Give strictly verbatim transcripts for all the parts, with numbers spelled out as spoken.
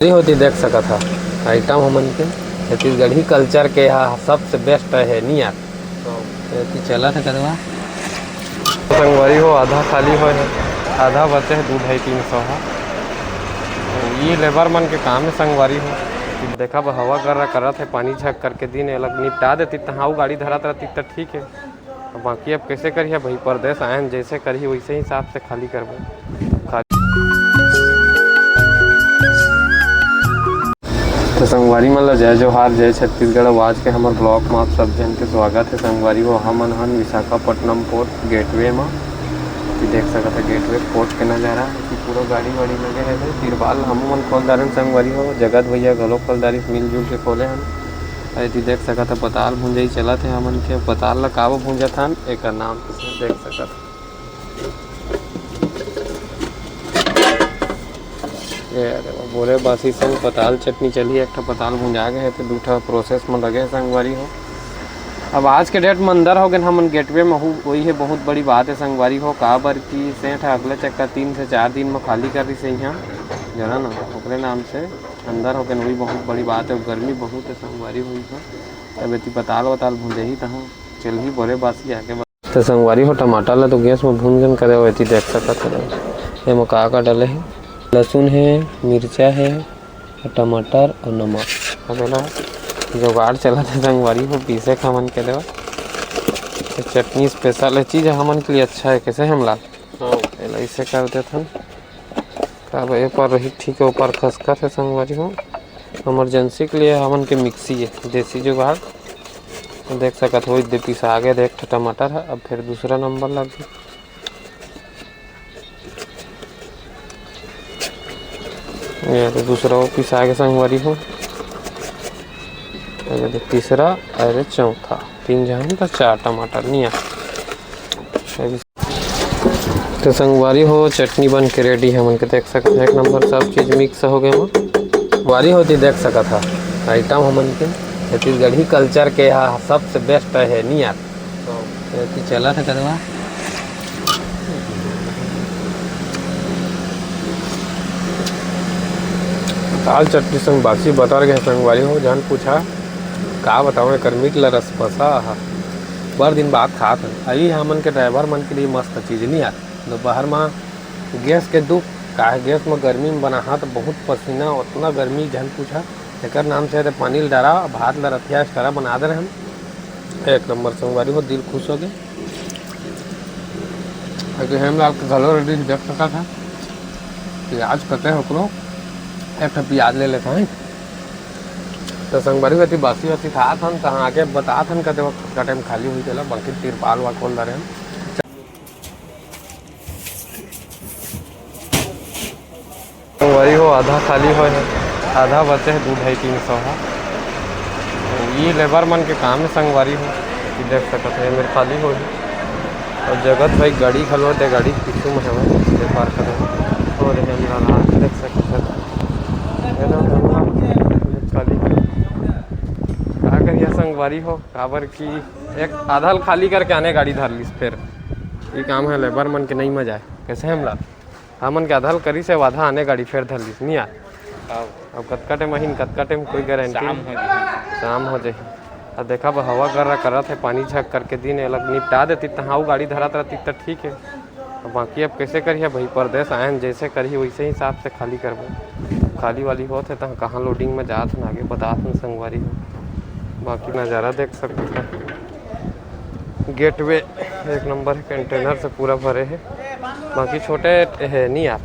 होती देख सकत हा, आइटम हमन के छत्तीसगढ़ी कल्चर के हा सबसे बेस्ट हे, नी यार? एती चलत हे कदवा। संगवारी हो, आधा खाली होय हे, आधा बचे हे, दू ढाई तीन सौ हा। ये लेबर मन के काम हे संगवारी हो। देखा बा, हवा गर्रा करत हे, पानी झक करके दिन, एला निपटा देती, तहाँ अउ गाड़ी धरत रहती त ठीक हे। अब बाकी अब कैसे करिए भाई, परदेस आए हैं, जैसे करिए वैसे हिसाब से खाली करबो। खाली। तो संगवारी मन ला जय जोहार, जय छत्तीसगढ़। अब आज के हमर ब्लॉग में आप सब जन के स्वागत है। संगवारी हो, हमन हन विशाखापट्टनम पोर्ट गेटवे में। कि देख सकत है गेटवे पोर्ट के नज़ारा, कि पूरा गाड़ी वाड़ी लगे है। तिरपाल हमू मन खोल डारेन संगवारी हो, जगत भैया घलो खोल डारिस, मिलजुल के खोले हन। अरे, तू देख सकत ह, पताल भुंजई चलत हे हमन के। पताल ल काबर भूंजत हन, एकर नाम तो देख सकत ह। ये अरे, वो बोरे बासी संग पताल चटनी चलही। एक ठा पताल भुंजा गे हे, तो दू ठा प्रोसेस में लगे हे संगवारी हो। अब आज के डेट में अंदर हो गए हमन गेटवे में हूँ, वही है बहुत बड़ी बात है संगवारी हो, काबर कि सेठ अगले चक्का तीन से चार दिन में खाली कर रही से यहाँ, जाना ना, ओकरे नाम से अंदर होके नोई बहुत बड़ी बात है, गर्मी बहुत है संगवारी हो इहाँ। तब एती पताल वताल भुंजही तहाँ चलही बोरे बासी आगे बा-, तो संगवारी हो, टमाटर ला तो गैस में भून गन करे हो, एती देख सकत हो। एमा का का डले हे, लहसुन हे, मिर्चा हे, टमाटर और नमक। अब एला जुगाड़ चलत हे संगवारी हो, पीसे के हमन के देवा। ये चटनी स्पेशल है, चीज हमन के लिए अच्छा है, कैसे हमला? हाँ। एला ऐसे कर देथन। अब ए पर रही ठीक है, ऊपर खसखस है संगवारी हो। इमरजेंसी के लिए हमन के मिक्सी है, देसी जुगाड़। देख सकत हो, इधर पिसा आगे देख, टमाटर है, अब फिर दूसरा नंबर लग गया। ये तो दूसरा वो पिसा आगे संगवारी हो। ये देख, तीसरा, अरे चौथा, तीन जन तो चार टमाटर नहीं है। तो संगवारी हो, चटनी बन के रेडी है, हमन के देख सकत हो, एक नंबर सब चीज मिक्स हो गए। संगवारी होती देख सकत हा, आइटम हमन के छत्तीसगढ़ी कल्चर के हा सबसे बेस्ट है, नी यार? एती चलत हे कदवा। दाल चटनी संग बासी बतर गए संगवारी हो, जान पूछा का बताओ, एकर मीठ ला रस बसा हा। बड़ दिन बाद खात हन, अभी हमन के ड्राइवर मन के लिए मस्त चीज नी यार। दोपहर में गैस के दुख, काहे गैस में गर्मी में बनाहा तो बहुत पसीना, उतना गर्मी जान पूछा। एकर नाम से एदे पानी ल डारा, भात ल रथिया स्टारा बना दे रहे हम। एक नंबर संगवारी हो, दिल खुश हो गए। अभी हेमलाल के घलो रेडी देख सकत हा, प्याज कटे हे ओकरो, एक ठो प्याज ले लेता है। तो संगवारी हो, एती बासी वासी खात हन, तहाँ आगे बतात हन, कते वक्त का टाइम खाली हुई चला, बाकी तिरपाल वा खोल डारे हन। संगवारी हो, आधा खाली होय हे, आधा बचे हे दू ढाई तीन सौ हा। ये लेबर मन के काम हे संगवारी हो, कि देख सकत हे, मेर खाली होही। और जगत भाई गाड़ी घलो दे, गाड़ी पीछू में हवय, ये पार करे। और ये मेरा रात देख सकत हे, ये ना खाली। का करिया संगवारी हो, काबर कि एक आधा ल खाली करके आने गाड़ी धर लिस, फिर ये काम हे लेबर मन के नहीं मजा आए। कैसे हमला हमन के आधा ल करिस हे, आधा आने गाड़ी फेर धर लिस, नी यार? हाँ। अब कतका टाइम आही न, कतका टाइम कोई गारंटी शाम नहीं। हो जाही। शाम हो जाही। अब देखा बा, हवा गर्रा करत हे, पानी झक करके दिन, एला निपटा देती, तहाँ अउ गाड़ी धरत रहती त ठीक हे। अब बाकी अब कैसे करिए भाई, परदेस आए हन, जैसे करिए वैसे हिसाब से खाली करबो। खाली वाली होत हे, तहाँ कहाँ लोडिंग में जात हन, आगे बतात हन संगवारी हो। बाकी नज़ारा देख सकते हैं। गेटवे एक नंबर हे, कंटेनर से पूरा भरे हे, बाकी छोटे हे नी यार।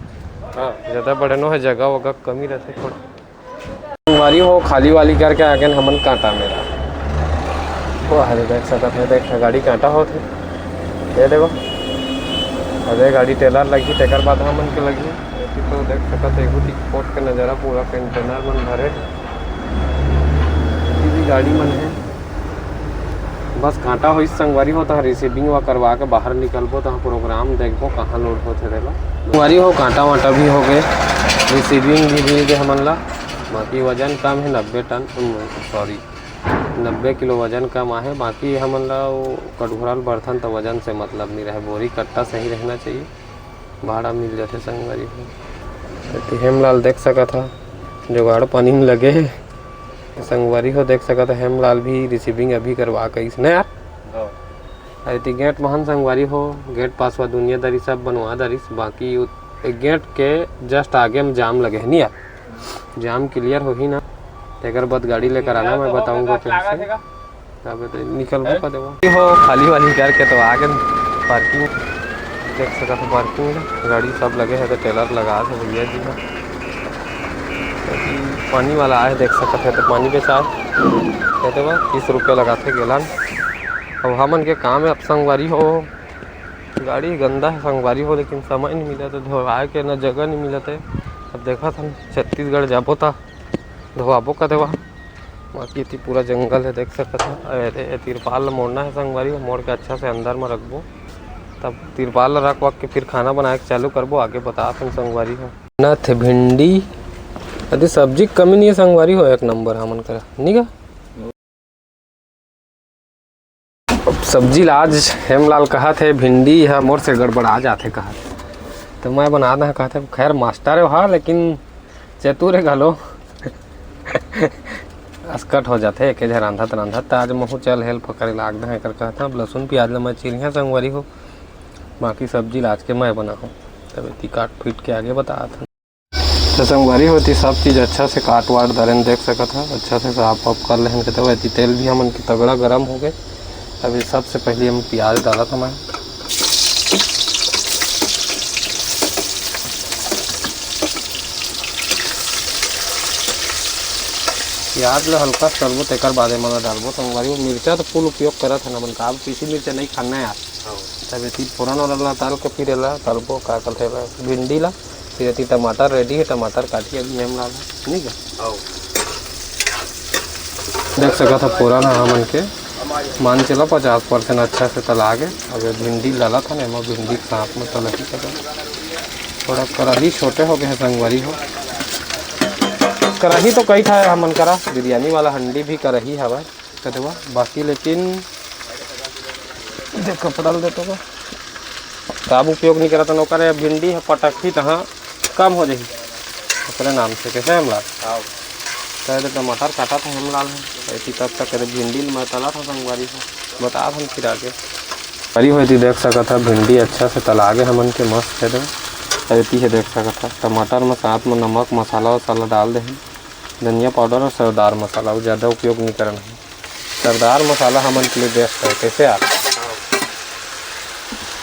हाँ। ज़्यादा बड़े नो हे, जगह वगह कमी रहथे थोड़ा। संगवारी हो, खाली वाली करके आगे हमन कांटा मेरा। वो हरे देख सकत हे, देख गाड़ी कांटा होत हे, ये देखो, अरे गाड़ी टेलर लगी, तेकर बाद हमन के लगी। ये तो देख सकत हे, एगो टिक पोट के नज़ारा, पूरा कंटेनर मन भरे। ये भी गाड़ी मन हे। बस कांटा होइस संगवारी हो, तहाँ रिसीविंग वा करवा के बाहर निकलबो, तहाँ प्रोग्राम देखबो, कहाँ लोड होथे तेला। संगवारी हो, कांटा वांटा भी हो गए, रिसीविंग भी मिल गए हमन ला। बाकी वजन कम हे, नब्बे टन, उम, सॉरी, नब्बे किलो वजन कम आहे। बाकी हमन ला वो कटघोरा ल बरथन त वजन से मतलब नहीं रहे, बोरी कट्टा सही रहना चाहिए। भाड़ा मिल जाथे संगवारी हो। एती हेमलाल देख सकत हा, जुगाड़ पानी में लगे हे। संगवारी हो, देख सकत हे, हेमलाल भी receiving अभी करवा के आइस न यार। हाँ। अरे ती gate महन संगवारी हो, gate pass वा दुनियादारी सब बनवा दारिस, बाकी उ-, ए gate के just आगे में जाम लगे हे नी यार। जाम clear होही ना, तेकर बाद गाड़ी लेकर आना, मैं बताऊंगा कैसे। तब तो निकलबो कर देबो। हो खाली वाली करके तो आ गए parking, देख सकत हो parking में गाड़ी सब लगे हे, तो trailer लगा थे भैया जी ह। पानी वाला आए, देख सकत हे, तो पानी बेचा हे, कहते बा तीस रुपया लगा थे gallon। अब हमन के काम हे, अब संगवारी हो, गाड़ी गंदा हे संगवारी हो, लेकिन समय नहीं मिला तो धोवाए के ना जगह नहीं मिलत हे। अब देखत हन छत्तीसगढ़ जाबो ता धोवाबो कर देवा। बाकी एती पूरा जंगल हे, देख सकत ह। अरे, ए तिरपाल ल मोड़ना हे संगवारी हो, मोड़ के अच्छा से अंदर म रखबो, तब तिरपाल ल रख वख के फिर खाना बनाए के चालू करबो। आगे बतात हन संगवारी हो। ना थे भिंडी, अरे सब्जी के कमी नहीं हे संगवारी हो, एक नंबर हमन करा, नी गा? अब सब्जी ला आज हेमलाल कहत हे, भिंडी ह मोर से गड़बड़ा जाथे कहत, तो मैं बना दे कहत हे। खैर मास्टर हे हा, लेकिन चतुर हे घलो। असकट हो जाथे एके झन रांधत रांधत, त आज महू चल help करे लाग दे एकर कहत हे। अब लहसुन प्याज ला मैं चीरिहा संगवारी हो, बाकी सब्जी ला आज के मैं बनाहूँ, तब एती काट पीट के आगे बतात हन। तो संगवारी हो, एती सब चीज अच्छा से काट वाट दरेन, देख सकत ह, अच्छा से साफ वाफ कर लेहन। कहते हुए एती तेल भी हमन के तगड़ा गरम हो गए। अभी सबसे पहले हम प्याज डालत हन। प्याज ला हल्का से तलबो, तेकर बाद एमा ला डालबो। संगवारी हो, मिर्चा तो full उपयोग करत हन हमन, का अब पीसी मिर्चा नहीं खाना हे यार। हाँ। तब एती फोरन वाला ला डाल के फिर एला तलबो, का कहथे एला, भिंडी ला। फिर एती टमाटर ready हे, टमाटर काटी अभी हेमलाल, नी गा? हाँ। देख सकत ह, फोरन ह हमन के मान चला पचास percent अच्छा से तला गे। अब ये भिंडी डालत हन, एमा भिंडी के साथ में तलही कदम। थोड़ा कराही छोटे हो गए हे संगवारी हो। कराही तो कई ठा हमन करा, बिरयानी वाला हंडी भी कराही हवय। कदवा, बाकी लेकिन देख, कपड़ा ल देतो का, का अब उपयोग नहीं करत हन, ओकर भिंडी ह पटकही तहाँ कम हो जाही, ओकरे नाम से। कैसे हेमलाल? हाँ। कहे दे टमाटर काटा था हेमलाल ह, ऐसी तब तक करे भिंडी ल मैं तला था संगवारी से, बता हम फिर आगे। अरे हो, एती देख सकत ह, भिंडी अच्छा से तला गे हमन के मस्त हे दे। अरे एती हे देख सकत ह, टमाटर में साथ में नमक मसाला वसाला डाल दे हे, धनिया पाउडर और सरदार मसाला, वो ज़्यादा उपयोग नहीं करना है। सरदार मसाला हमन के लिए best है। कैसे यार?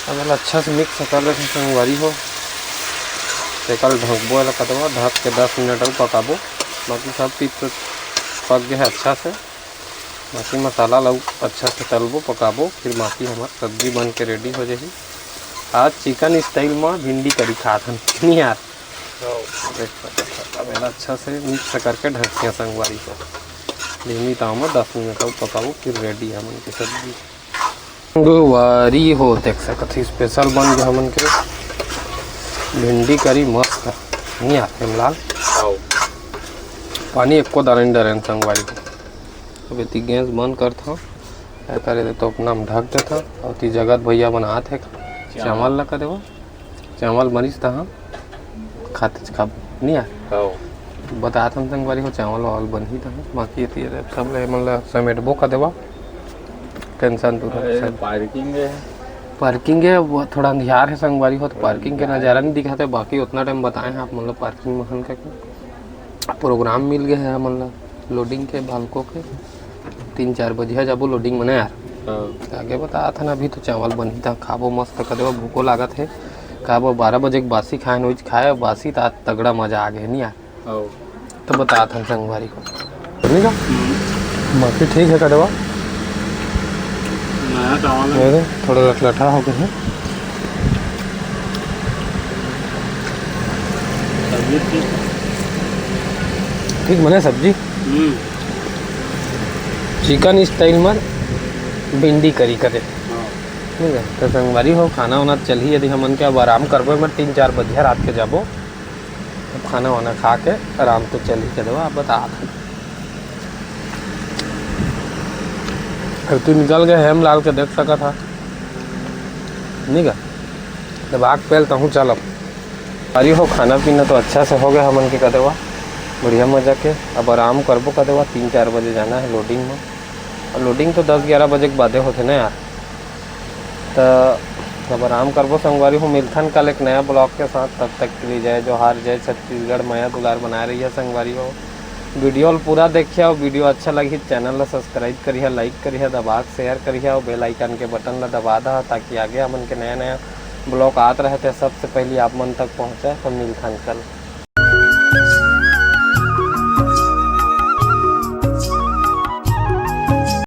अब एला अच्छा से mix कर लेथे संगवारी हो। तेकर ढकबो एला कदवा, ढक के दस मिनट अउ पकाबो। बाकी सब चीज तो पक गया है अच्छा से। बाकी मसाला ला अच्छा से तलबो, पकाबो, फिर बाकी हमार सब्जी बन के ready हो जाही। आज chicken style में भिंडी करी खात हन, नहीं यार? हाँ। देख सकत हव। अब एला अच्छा से mix करके ढकिया संगवारी हो। धीमी ताव में दस मिनट अउ पकाबो, फिर ready हमन के सब्जी। संगवारी हो, देख सकत हव, special बन गे हमन के भिंडी करी, मस्त। नहीं आथे हेमलाल। हाँ। पानी एको दाना नहीं डरेन संगवारी हो। अब एती गैस बंद करथव, एकर एदे तोपना में ढक देथव। अउ ती जगत भैया बनात हे चावल। चावल ला कदवा। चावल बनिस तहाँ खातेच खाबो, नहीं आ? हाँ। बतात हन संगवारी हो, चावल वावल बनही तहाँ, बाकी एती एदे सब ले मन ला समेटबो कदवा, tension दूर हे अरे, सब। Parking हे। Parking हे, वो थोड़ा अंधियार हे संगवारी हो, तो parking के नजारा नहीं दिखाते, बाकी उतना time बताए हैं आप मन ला parking में हन करके। Program मिल गए हे हमन ला loading के, भालको के। तीन चार बजिया जाबो loading मने यार। हाँ। आगे बतात हन, अभी तो चावल बनही ता खाबो मस्त कदवा, भूखो लागत हे। खाबो बारह बजे के बासी खाए, नोइज खाए, बासी ता तगड़ा मजा आ गए, नहीं यार? हाँ। तो बतात हन संगवारी हो। ठीक है? हम्म। बाकी ठीक है कदवा। नया चावल है। ये दे, थोड़ा लटलटा हो गए हैं। सब्जी ठीक है। ठीक बने सब्जी। हम्म। Chicken style में भिंडी करी करे। हाँ। ठीक है, तो संगवारी हो, खाना वाना चलही, यदि हमन के अब आराम करबो, मैं तीन चार बजिया रात के जाबो। अब खाना वाना खा के आराम तो चलही कदवा, आप बतात हन। अब तू निकल गए हेमलाल के देख सकत हा, नहीं गा? जब आग पेल तहूँ चल अब। अरे हो, खाना पीना तो अच्छा से हो गया हमन के कदवा। बढ़िया मजा के। अब आराम करबो, कदे हुआ तीन चार बजे जाना है loading में। और loading तो दस ग्यारह बजे के बादे होथे ना यार। त अब आराम करबो संगवारी हो, मिलथन कल एक नया vlog के साथ। तब तक के लिए जय जोहार, जय छत्तीसगढ़, मया दुलार बनाए रहिए संगवारी हो। Video ल पूरा देखिए और video अच्छा लगी channel ला subscribe करिए, like करिए, दबा के share करिए और bell icon के button ला दबा दहा, ताकि आगे हमन के नया नया vlog आत रहे ते सबसे पहले आप मन तक पहुँचे। तो मिलथन कल।